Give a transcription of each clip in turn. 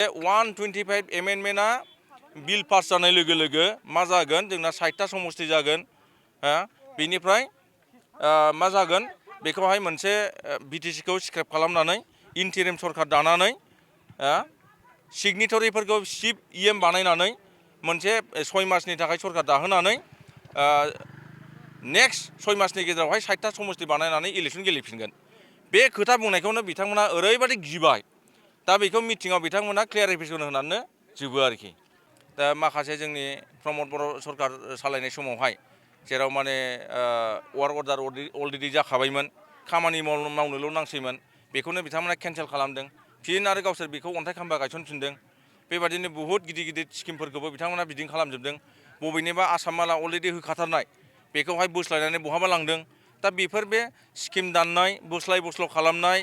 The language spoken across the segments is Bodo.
125 एमेन्डमेन्टआ बिल पास जानाय लोगो लोगो मा जागोन जोंना 60टा समष्टि जागोन बेनिफ्राय मा जागोन बेखौहाय मोनसे बिटिसिखौ स्क्रेप खालामनानै इन्टारिम सरकार दानानै सिगनेटरिफोरखौ चिफ इएम बानायनानै मोनसे 6 मासनि थाखाय सरकार दाहोनानै नेक्स्ट 6 मासनि गेजेरावहाय 60टा समष्टि बानायनानै इलेक्सन गेलेफिनगोन बे खोथा बुंनायखौनो बिथांमोना ओरैबायदि गिबाय दा बेखौ मिटिङाव बिथांमोना क्लियारिफिकेसन होनानै जोबो आरोखि दा माखासे जोंनि प्रमद बर' सरकार सालायनाय समावहाय जेराव माने वार अर्डार अलरेडि जाखाबायमोन खामानि मावनोल' नांसैमोन बेखौनो बिथांमोना केन्सेल खालामदों फिन आरो गावसोर बेखौ अन्थाइ खाम्बा गायसनफिनदों बेबादिनो बुहुत गिदिर गिदिर स्किमफोरखौबो बिथांमोना बिदिं खालामजोबदों बबेनिबा आसाम माला अलरेडि होखाथारनाय बेखौहाय बोस्लायनानै बहाबा लांदों दा बेफोर बे स्किम दाननाय बोस्लाय बोस्ल' खालामनाय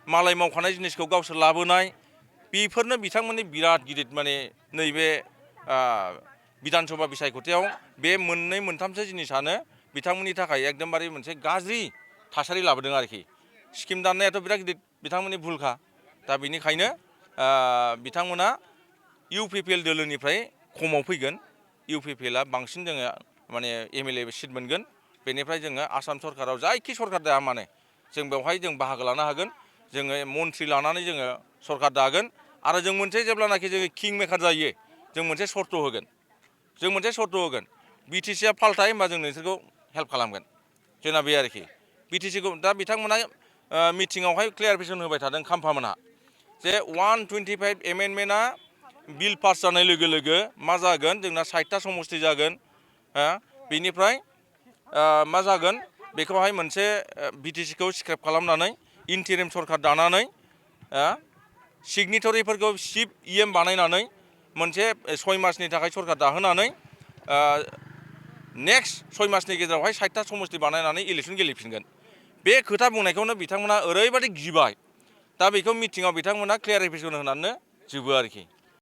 मालाय मावखानाय जिनिसखौ गावसोर लाबोनाय बेफोरनो बिथांमोननि बिराद गिदिर माने नैबे बिधान सभा बिसायख'थियाव बे मोननै मोनथामसो जिनिसानो बिथांमोननि थाखाय एकदमबारे मोनसे गाज्रि थासारि लाबोदों आरोखि स्किम दाननायाथ' बिराद गिदिर बिथांमोननि भुलखा दा बेनिखायनो बिथांमोना इउपिपिएल दोलोनिफ्राय खमाव फैगोन इउपिपिएलआ बांसिन जोङो माने एमएलए सिट मोनगोन बेनिफ्राय जोङो आसाम सरकाराव जायखि सरकार दाया माने जों बेवहाय जों बाहागो लानो हागोन जोङो मन्थ्रि लानानै जोङो सरकार दागोन आरो जों मोनसे जेब्लानाखि जोङो किं मेकार जायो जों मोनसे सर्त होगोन बिटिसिआ फाल्थाय होमबा जों नोंसोरखौ हेल्प खालामगोन जोंना बे आरोखि बिटिसिखौ दा बिथांमोना मिटिङावहाय क्लियारिफिकेसन होबाय थादों खाम्फामोनहा जे 125 एमेन्डमेन्टआ बिल पास जानाय लोगो लोगो मा जागोन जोंना 60टा समष्टि जागोन बेनिफ्राय मा जागोन बेखौहाय मोनसे बिटिसिखौ स्क्रेप खालामनानै इन्टारिम सरकार दानानै सिगनेटरिफोरखौ चिफ इएम बानायनानै मोनसे 6 मासनि थाखाय सरकार दाहोनानै नेक्स्ट 6 मासनि गेजेरावहाय 60टा समष्टि बानायनानै इलेक्सन गेलेफिनगोन बे खोथा बुंनायखौनो बिथांमोना ओरैबायदि गिबाय दा बेखौ मिटिङाव बिथांमोना क्लियारिफिकेसन होनानै जोबो आरोखि